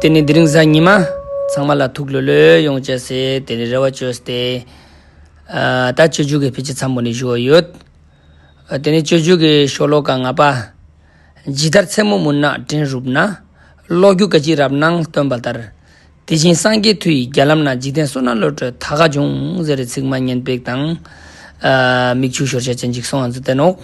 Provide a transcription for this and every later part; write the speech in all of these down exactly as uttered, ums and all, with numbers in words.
དེ་ནི་དེ་རིང་གཟའ་ཉི་མ་ཚང་མ་ལ་ཐུགས་ལྷོད་ལྷོད་ཡོང་ཅེས་སི་དེ་ནི་རེ་བ་བཅོས་ཏེ། ཨ་ད་སྤྱོད་འཇུག་གི་ཕི་ཅི་མཚམས་པོ་ནི་ཞུ་བ་ཡོད། ཨ་དེ་ནི་སྤྱོད་འཇུག་གི་ཤོ་ལོ་ཀ་ལྔ་པ། ཇི་ལྟར་མཚན་མོ་མུན་ནག་སྤྲིན་རུབ་ན། གློག་འགྱུ་སྐད་ཅིག་རབ་སྣང་སྟོན་པ་ལྟར། དེ་བཞིན་སངས་རྒྱས་མཐུ་ཡིས་རྒྱ་ལམ་ན། འཇིག་རྟེན་བསོད་ནམས་བློ་གྲོས་མཐའ་ཀ་འབྱུང་། ཟེར་རེ་ཚིག་མ་ཉན་པེག་དང་། ཨ་མིག་ཆུ་ཤོར་ཤ་ཅན་ཅིག་སོང་ང་ཟེར་ཏེ་ནོག།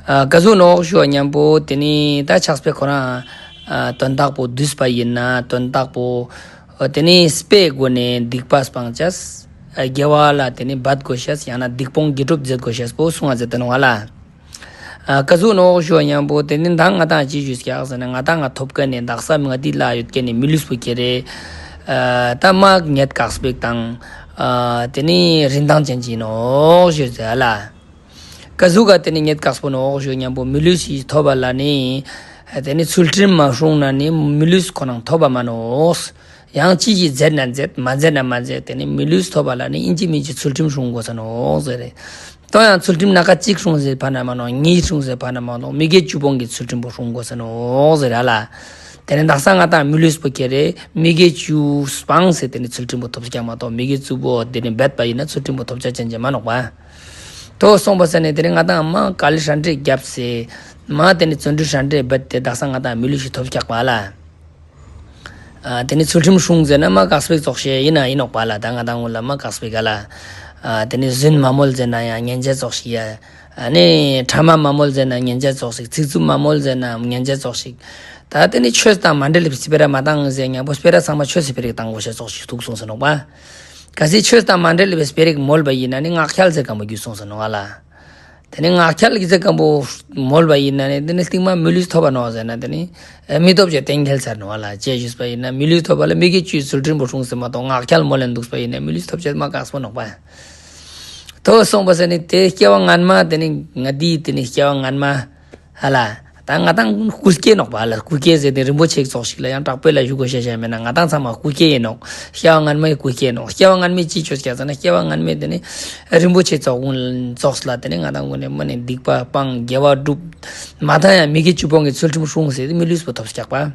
ཨ་ཀ་ཟུག་ནོག་ཞུ་བ་མཉམ་པོ་དེ་ནི་ད་ཕྱག་དཔེ་ཁོ་རང་ཨ་དོན་དག་པོ་བསྡུས་པ་ཡིན་ན་དོན་དག་པོ་ཨ་དེ་ནི་དཔེའི་སྒོ་ནས་སྡིག་པ་སྤང་ཅེས། ཨ་དགེ་བ་ལ་དེ་ནི་འབད་དགོས་ཤེས། ཡང་ན་སྡིག་སྤོང་དགེ་སྒྲུབ་མཛད་དགོས་ཤེས་པོ་གསུང་ང་ཟེར་ཏེ་ནོག་ཨ་ལ། ཨ་ཀ་ཟུག་ནོག་ཞུ་བ་མཉམ་པོ་དེ་ནི་ད་ང་ཏང་ཅི་ཞུས་ཀྱག་ཟེར་ན་ང་ཏང་ང་ཐོབ་མཁན་ནི་དག་ས་མི་ང་དེ་ལ་ཡོད་མཁན་ནི་མི་ལུས་པོ་ཁྱེར་རེ། ཨ་ད་མ་ཉེས་དཀག་སྤེག་དང་། ཨ་དེ་ནི་རིན་ཐང་ཅན་ཅིག་ནོག་ཞུས་ཟེར་ཨ་ལ། ཀ་ཟུག་ག་དེ་ནི་ཉེས་དཀག་པོ་ནོག་ཞུ་མཉམ་པོ་མི་ལུས་ཤིག་ཐོབ་པ་ལ་ནི། དེ་ནི་ཚུལ་ཁྲིམས་མ་སྲུང་ན་ནི་མི་ལུས་ཁོ་ན་ཐོབ་པ་མ་ནོག། ཡང་ཅི་ཞིག་མཛད་ན་མཛད་མ་མཛད་ན་མ་མཛད་དེ་ནི་མི་ལུས་ཐོབ་པ་ལ་ནི་ཨིན་ཅི་མིན་ཅི་ཚུལ་ཁྲིམས་སྲུང་དགོས་ས་ནོག་ཟེར་རེ། དོ་ཡང་ཚུལ་ཁྲིམས་སྣ་ཁ་གཅིག་སྲུང་ཟེར་ཕ་ན་མ་ནོག། གཉིས་སྲུང་ཟེར་ཕ་ན་མ་ནོག། མི་དགེ་བཅུ་སྤོང་གི་ཚུལ་ཁྲིམས་པོ་སྲུང་དགོས་ས་ནོག་ཟེར་ར་ལ། དེ་ནི་དག་ས་ང་ཏང་མི་ལུས་པོ་ཁྱེར་རེ་མི་དགེ་བཅུ་སྤངས་ཟེར་དེ་ནི་ཚུལ་ཁྲིམས་པོ་ཐོབ་ཀྱག་མ་གཏོགས་མི་དགེ་བཅུ་པོ་དེ་ནི་འབད་པ་ཡིན་ན་ཚུལ་ཁྲིམས་པོ་ཐོབ་ཆ་ཅན་ཅིག་མ་ནོག་པ། དོ་སོང་པ་ས་ནི་དེ་ནི་ང་ཏང་མ་དཀའ་ལས་ཧྲན་ཏེ་རྒྱབ་སེ། མ་དེ་ནི་བརྩོན་འགྲུས་ཧྲན་ཏེ་འབད་དེ་དག་ས་ང་ཏང་མི་ལུས་ཤིག་ཐོབ་ཀྱག་པ་ལ། ཨ་དེ་ནི་ཚུལ་ཁྲིམས་སྲུང་ཟེར་ན་མ་དཀག་སྤེག་ཙོགས་ཤིག་ཡིན་ན་ཡིན་ནོག་པ་ལ། ད་ང་ཏང་ངུ་ལ་མ་དཀག་སྤེག་ག་ལ། ཨ་དེ་ནི་རྫུན་མ་མོལ་ཟེར་ན་ཡང་ཉན་ཆ་ཙོགས་ཤིག་ཡ། ཨ་ནི་ཕྲ་མ་མ་མོལ་ཟེར་ན་ཉན་ཆ་ཙོགས་ཤིག། ཚིག་རྩུབ་མ་མོལ་ཟེར་ན་ཉན་ཆ་ཙོགས་ཤིག། ད་དེ་ནི་ཆོས་དང་མ་འབྲེལ་བའི་སྤེ་ར་མ་བཏང་ཟེར་མཉམ་པོ་སྤེ་ར་ཚང་མ་ཆོས་སི་སྤེ་ར་བཏང་དགོས་ཤེས་ཙོགས་ཤིག་ཐུག་སོང་ཟེར་ནོག་པ། གལ་སྲིད་ཆོས་དང་མ་འབྲེལ་བའི་སྤེ་ར་མོལ་བ་ཡིན་ན་ནི་ངག་འཁྱལ་ཟེར་མཁན་པོ་འགྱུར་སོང་ཟེར་ནོག་ཨ་ལ། དེ་ནི་ངག་འཁྱལ་གྱི་ཟེར་མཁན་པོ་མོལ་བ་ཡིན་ན་ནི་དེ་ནི་སྟིང་མ་མི་ལུས་ཐོབ་པ་ནོག་ཟེར་ན་དེ་ནི་ཨེ་མི་ཐོབ་ཅེས་གཏན་འཁེལ་ཚར་ནོག་ཨ་ལ། ཅི་ཞུས་པ་ཡིན་ན་མི་ལུས་ཐོབ་པ་ལ་མི་དགེ་བཅུའི་ཚུལ་ཁྲིམས་པོ་སྲུང་ཟེར་མ་གཏོགས་ངག་འཁྱལ་མོལ་ལེན་འདུག་པ་ཡིན་ན་མི་ལུས་ཐོབ་ཅེས་མ་དཀག་པོ་ནོག་པ། དོ་སོང་པ་ས་ནི་དེ་སྐྱེ་བ་སྔན་མ་དེ་ནི་ང་དེ་དེ་ནི་སྐྱེ་བ་སྔན་མ་ཧ་ལ། ད་ང་ཏང་སྐུ་སྐྱེ་ནོག་པ་ལ། སྐུ་སྐྱེ་ཟེར་ཏེ་རིན་པོ་ཆེ་ཙོགས་ཤིག་ལ་ཡང་དྲག་པོ་ལ་ཞུ་དགོས་ཤེས་ཤིག་མེད་ན་ང་ཏང་ཚང་མ་སྐུ་སྐྱེ་ཡིན་ནོག། སྐྱེ་བ་སྔན་མའི་སྐུ་སྐྱེ་ནོག། སྐྱེ་བ་སྔན་མའི་ཅི་ཆོས་ཀྱག་ཟེར་ན་སྐྱེ་བ་སྔན་མའི་དེ་ནི་རིན་པོ་ཆེ་ཙོགས་ཀུན་ཙོགས་ལ་དེ་ནི་ང་ཏང་ཀུན་ནི་མ་ནི་སྡིག་པ་སྤང་དགེ་བ་སྒྲུབ། མ་མཐའ་ཡང་མི་དགེ་བཅུ་སྤོང་གི་ཚུལ་ཁྲིམས་སྲུང་ཟེར་ཏེ་མི་ལུས་པོ་ཐོབ་ཀྱག་པ།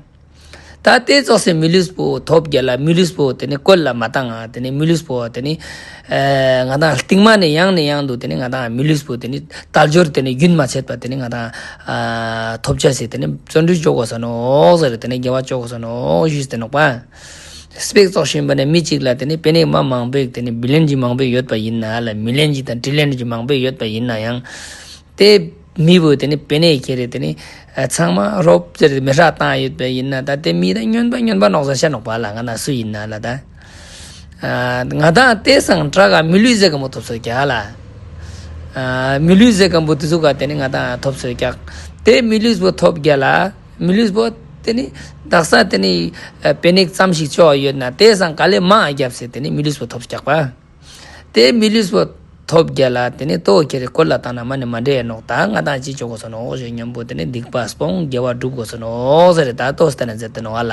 ད་དེ་ཙོགས་སེ་མི་ལུས་པོ་ཐོབ་རྒྱ་ལ་མི་ལུས་པོ་དེ་ནི་བཀོལ་ལ་མ་བཏང་ང་དེ་ནི་མི་ལུས་པོ་དེ་ནི། ཨ་ང་ཏང་སྟིང་མ་ནས་ཡང་ནས་ཡང་དུ་དེ་ནི་ང་ཏང་མི་ལུས་པོ་དེ་ནི་དལ་འབྱོར་དེ་ནི་རྒྱུན་མ་ཆད་པ་དེ་ནི་ང་ཏང་ཨ་ཐོབ་ཅེས་སི་དེ་ནི་བརྩོན་འགྲུས་ཅོ་དགོས་ས་ནོག་ཟེར་དེ་ནི་དགེ་བ་ཅོ་དགོས་ས་ནོག་ཞུས་ཏེ་ནོག་པ། སྤེ་ར་ཙོགས་ཤིག་ཡིན་པ་ནི་མི་གཅིག་ལ་དེ་ནི་པེ་ནེ་མ་མང་པོ་དེ་ནི་བི་ལེན་གྱི་མང་པོ་ཡོད་པ་ཡིན་ན་ལ་མི་ལེན་གྱི་དང་ཏྲི་ལེན་གྱི་མང་པོ་ཡོད་པ་ཡིན་ན་ཡང་། དེ་མི་བོ་དེ་ནི་པེ་ནེ་ཁྱེར་རེ་དེ་ནི་ཨ་ཚང་མ་རོབ་ཙེ་རེ་མི་ཧྲ་བཏང་ཡོད་པ་ཡིན་ན་ད་དེ་མི་ད་སྨྱོན་པ་སྨྱོན་པ་ནོག་ཟེར་ཤ་ནོག་པ་ལ། ང་ན་སུ་ཡིན་ན་ལ་ད། ཨ་ང་ཏང་དེ་སང་དྲག་ག་མི་ལུས་ཟེར་མཁན་པོ་ཐོབ་སོང་རྒྱ་ལ། ཨ་མི་ལུས་ཟེར་མཁན་པོ་དེ་ཚོ་ག་དེ་ནི་ང་ཏང་ཐོབ་སོང་རྒྱ། དེ་མི་ལུས་པོ་ཐོབ་རྒྱ་ལ་མི་ལུས་པོ་དེ་ནི་དག་ས་དེ་ནི་ཨ་པེ་ནེ་ཙམ་ཞིག་ཅོ་ཡོད་ན་དེ་སང་ག་ལེ་མ་རྒྱབ་སེ་དེ་ནི་མི་ལུས་པོ་ཐོབ་རྒྱ་པ། དེ་མི་ལུས་པོ་ཐོབ་རྒྱ་ལ་དེ་ནི་ལྟོ་ཁྱེར་རེ་བཀོལ་ལ་བཏང་ན་མ་ནི་མ་འདྲེ་ནོག། ད་ང་ཏང་ཅི་ཅོ་དགོས་ས་ནོག་ཞེས་སྙམ་པོ་དེ་ནི་སྡིག་པ་སྤོང་དགེ་བ་སྒྲུབ་དགོས་ས་ནོག་ཟེར་ད་ལྟོ་སྟན་ན་མཛད་དེ་ནོག་ཨ་ལ།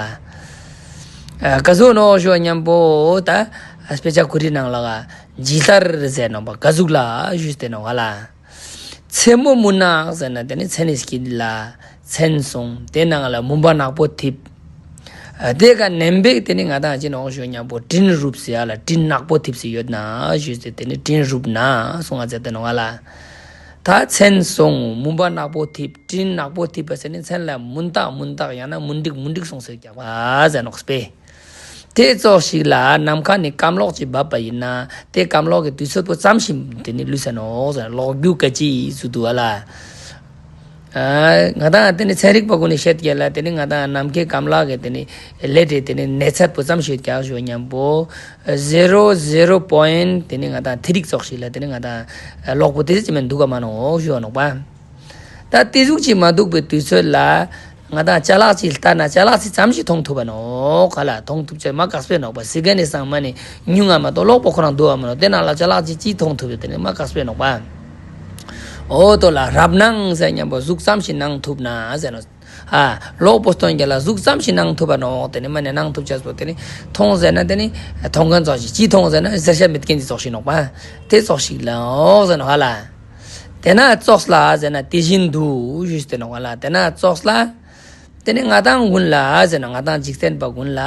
ཨ་ཀ་ཟུག་ནོག་ཞུ་སྙམ་པོ་ད་དཔེ་ཆ་ཁུ་རི་ནང་ལ་ག་ཇི་ལྟར་ཟེར་ནོག་པ་ཀ་ཟུག་ལ་ཞུས་ཏེ་ནོག་ཨ་ལ། མཚན་མོ་མུན་ནག་ཟེར་ན་དེ་ནི་མཚན་ནི་སྐྱིད་ལ་མཚན་སོང་། དེ་ནང་ལ་མུན་པ་ནག་པོ་འཐིབས། ཨ་དེ་ཀ་ནེམ་བེག་དེ་ནི་ང་ཏང་ཅི་ནོག་ཞུ་སྙམ་པོ་སྤྲིན་རུབ་སེ་ཡ་ལ་སྤྲིན་ནག་པོ་འཐིབས་སེ་ཡོད་ན་ཞུས་ཏེ་དེ་ནི་སྤྲིན་རུབ་ན་སོང་ང་ཟེར་ཏེ་ནོག་ཨ་ལ། ད་མཚན་སོང་མུན་པ་ནག་པོ་འཐིབས་སྤྲིན་ནག་པོ་འཐིབས་པ་ཟེར་ནི་མཚན་ལ་མུན་རྟགས་མུན་རྟགས་ཡང་ན་མུན་འགྲིག་མུན་འགྲིག་སོང་སེ་རྒྱག་པ་ཟེར་ནོག་སྤེ། དེ་ཙོགས་ཤིག་ལ་ནམ་མཁའ་ནི་སྐམ་གློག་ཅིག་བབས་པ་ཡིན་ན་དེ་སྐམ་གློག་གི་དུས་ཚོད་པོ་ཙམ་ཞིག་དེ་ནི་ལུས་ས་ནོག་ཟེར་གློག་འགྱུ་སྐད་ཅིག་ཟུ་དུ་བ་ལ། ཨ་ང་ཏང་དེ་ནི་ཚན་རིག་པ་ཀུན་ནི་བཤད་རྒྱ་ལ་དེ་ནི་ང་ཏང་ནམ་མཁའི་སྐམ་གློག་གི་དེ་ནི་ལས་དེ་དེ་ནི་གནས་ཚད་པོ་ཙམ་ཞིག་རྒྱག་ཞུ་སྙམ་པོ་ཟེ་རོ་ཟེ་རོ་པོ་ཡིན་དེ་ནི་ང་ཏང་ཐི་རིག་ཙོགས་ཤིག་ལ་དེ་ནི་ང་ཏང་གློག་པོ་དེ་ཙམ་མེན་འདུག་ག་མ་ནོག་ཞུ་ནོག་པ། ད་དེ་ཟུག་ཅིག་མ་འདུག་པའི་དུས་ཚོད་ལ་ང་ཏང་ཅ་ལག་ཅིག་ལྟ་ན་ཅ་ལག་ཅིག་ཙམ་ཞིག་མཐོང་ཐུབ་པ་ནོག་ག་ལ། མཐོང་ཐུབ་ཅེས་མ་དཀགས་པོ་ནོག་པ། སི་ག་ནི་སང་མ་ནི་ཉུང་ང་མ་གཏོགས་གློག་པོ་ཁོ་རང་འདུག་ག་མ་ནོག། དེ་ནང་ལ་ཅ་ལག་ཅིག་ཅིག་མཐོང་ཐུབ་པའི་དེ་ནི་མ་དཀགས་པོ་ནོག་པ། འོ་དོ་ལ་རབ་སྣང་ཟེར་སྙམ་པོ་གཟུགས་ཙམ་ཞིག་སྣང་ཐུབ་ན་ཟེར་ནོག། ཨ་གློག་པོ་སྟོན་རྒྱ་ལ་གཟུགས་ཙམ་ཞིག་སྣང་ཐུབ་པ་ནོག། དེ་ནི་མ་ནི་སྣང་ཐུབ་ཅེས་པོ་དེ་ནི་མཐོང་ཟེར་ན་དེ་ནི་མཐོང་མཁན་ཙོགས་ཤིག་ཅིག་མཐོང་ཟེར་ན་ཟེར་ཤ་མེད་མཁན་ཅིག་ཙོགས་ཤིག་ནོག་པ། དེ་ཙོགས་ཤིག་ལ་འོ་ཟེར་ནོག་ཧ་ལ། དེ་ན་ཙོགས་ལ་ཟེར་ན་དེ་བཞིན་དུ་ཞུས་ཏེ་ནོག་ལ། དེ་ན་ཙོགས་ལ་ དེ་ནི་ང་དང་ཀུན་ལ་ཟེར་ན་ང་དང་འཇིག་རྟེན་པ་ཀུན་ལ་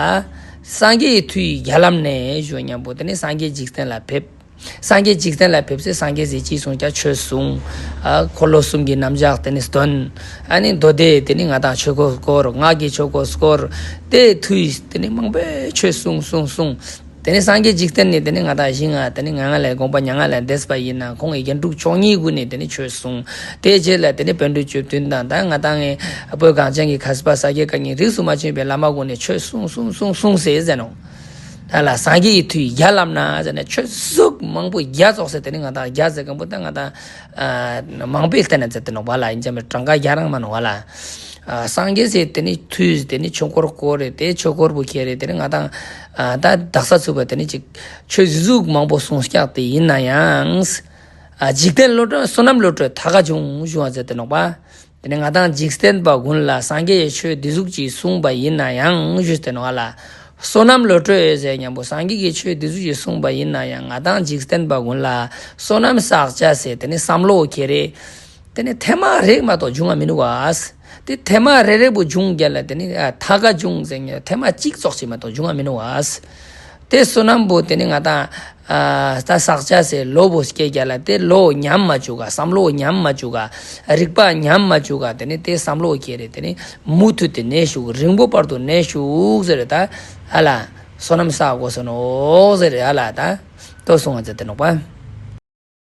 སངས་རྒྱས་ཀྱི་མཐུས་རྒྱ་ལམ་ནས་ཞུ་ཉམ་པོ་དེ་ནི་སངས་རྒྱས་འཇིག་རྟེན་ལ་ཕེབས། སངས་རྒྱས་འཇིག་རྟེན་ལ་ཕེབས་སེ་སངས་རྒྱས་སི་ཅི་གསུངས་ཀྱང་ཆོས་གསུངས། ཨ་འཁོར་ལོ་གསུམ་གྱི་རྣམ་གཞག་དེ་ནི་སྟོན། ཨ་ནི་མདོ་སྡེ་དེ་ནི་ང་དང་ཆོས་འཁོར་སྐོར། སྔགས་ཀྱི་ཆོས་འཁོར་སྐོར། དེ་མཐུས་དེ་ནི་མང་པོའི་ཆོས་གསུངས་གསུངས་གསུངས། དེ་ནི་སངས་རྒྱས་འཇིག་རྟེན་ནི་དེ་ནི་ང་དང་ཞིང་ང་དེ་ནི་ང་ང་ལ་དགོངས་པ་མྱ་ངན་ལས་འདས་པ་ཡིན་ན་ཁོང་གི་རྒྱན་དྲུག་མཆོག་གཉིས་ཀུན་ནི་དེ་ནི་ཆོས་གསུངས། དེ་རྗེས་ལ་དེ་ནི་བཻ་ཌཱུརྱ་བཅུ་བདུན་དང་ད་ང་དང་ངི་བོད་གངས་ཅན་གྱི་མཁས་པ་ས་དགེ་བཀའ་རྙིང་རིས་སུ་མ་ཆད་པའི་བླ་མ་ཀུན་ནི་ཆོས་གསུངས་གསུངས་གསུངས་གསུངས་སེ་ཟེར་ནོག། ད་ལ་སངས་རྒྱས་ཀྱི་མཐུས་རྒྱ་ལམ་ན་ཟེར་ནས་ཆོས་ཟུག་མང་པོ་རྒྱ་ཙོགས་སེ་དེ་ནི་ང་དང་རྒྱ་ཟེར་མཁན་པོ་ད་ང་དང་ཨ་མང་པོའི་སྟེང་ན་ཟེར་ཏེ་ནོག་པ་ལ། ཡིན་ཙང་མི་གྲངས་ཀ་རྒྱ་རང་མ་ནོག་པ་ལ། ཨ་སངས་རྒྱས་སི་དེ་ནི་མཐུས་དེ་ནི་ཆོས་འཁོར་བསྐོར་རེ་དེ་ཆོས་འཁོར་བོ་ཁྱེར་རེ་དེ་ནི་ང་དང་ཨ་ད་དག་ས་ཚུག་པ་དེ་ནི་ཅིག་ཆོས་ཟུག་མང་པོ་གསུངས་ཀྱག། དེ་ཡིན་ན་ཡང་ཨ་འཇིག་རྟེན་བློ་གྲོས་བསོད་ནམས་བློ་གྲོས་ཐར་ག་བྱུང་ཞུ་བ་ཟེར་ཏེ་ནོག་པ། དེ་ནི་ང་དང་འཇིག་རྟེན་པ་ཀུན་ལ་སངས་རྒྱས་ཀྱི་ཆོས་འདི་ཟུག་ཅིག་གསུངས་པ་ཡིན་ན་ཡང་ཞུས་ཏེ་ནོག་ལ། བསོད་ནམས་བློ་གྲོས་ཟེར་ཉམ་པོ་སངས་རྒྱས་ཀྱི་ཆོས་འདི་ཟུག་ཅིག་གསུངས་པ་ཡིན་ན་ཡང་ང་དང་འཇིག་རྟེན་པ་ཀུན་ལ་བསོད་ནམས་བསགས་བྱ་ཟེར་དེ་ནི་བསམ་བློ་ཁྱེར་རེ། དེ་ནི་ཐེངས་མ་རེ་མ་གཏོགས་བྱུང་ང་མི་ནུག་པ། དེ་ཐེངས་མ་རེ་རེ་བོ་བྱུང་རྒྱ་ལ་དེ་ནི་ཨ་ཐར་ག་བྱུང་ཟེར་ཉམ་ཐེངས་མ་གཅིག་ཙོགས་ཅིག་མ་གཏོགས་བྱུང་ང་མི་ནུག་པ། དེ་བསོད་ནམས་པོ་དེ་ནི་ང་དང་ཨ་ད་བསགས་བྱ་ཟེར་བློ་བོ་སྐྱེ་རྒྱ་ལ་དེ་བློ་ཉམས་མ་བཅུག་ག། བསམ་བློ་ཉམས་མ་བཅུག་ག། རིག་པ་ཉམས་མ་བཅུག་ག། དེ་ནི་དེ་བསམ་བློ་ཁྱེར་རེ་དེ་ནི་མུ་མཐུད་དེ་གནས་ཤུག། རིང་པོ་བར་དུ་གནས་ཤུག་ཟེར་རེ་ད་ཨ་ལ་བསོད་ནམས་བསགས་དགོས་ས་ནོག་ཟེར་རེ་ཨ་ལ་ད་ལྟོས་སོང་ང་ཟེར་ཏེ་ནོག་པ།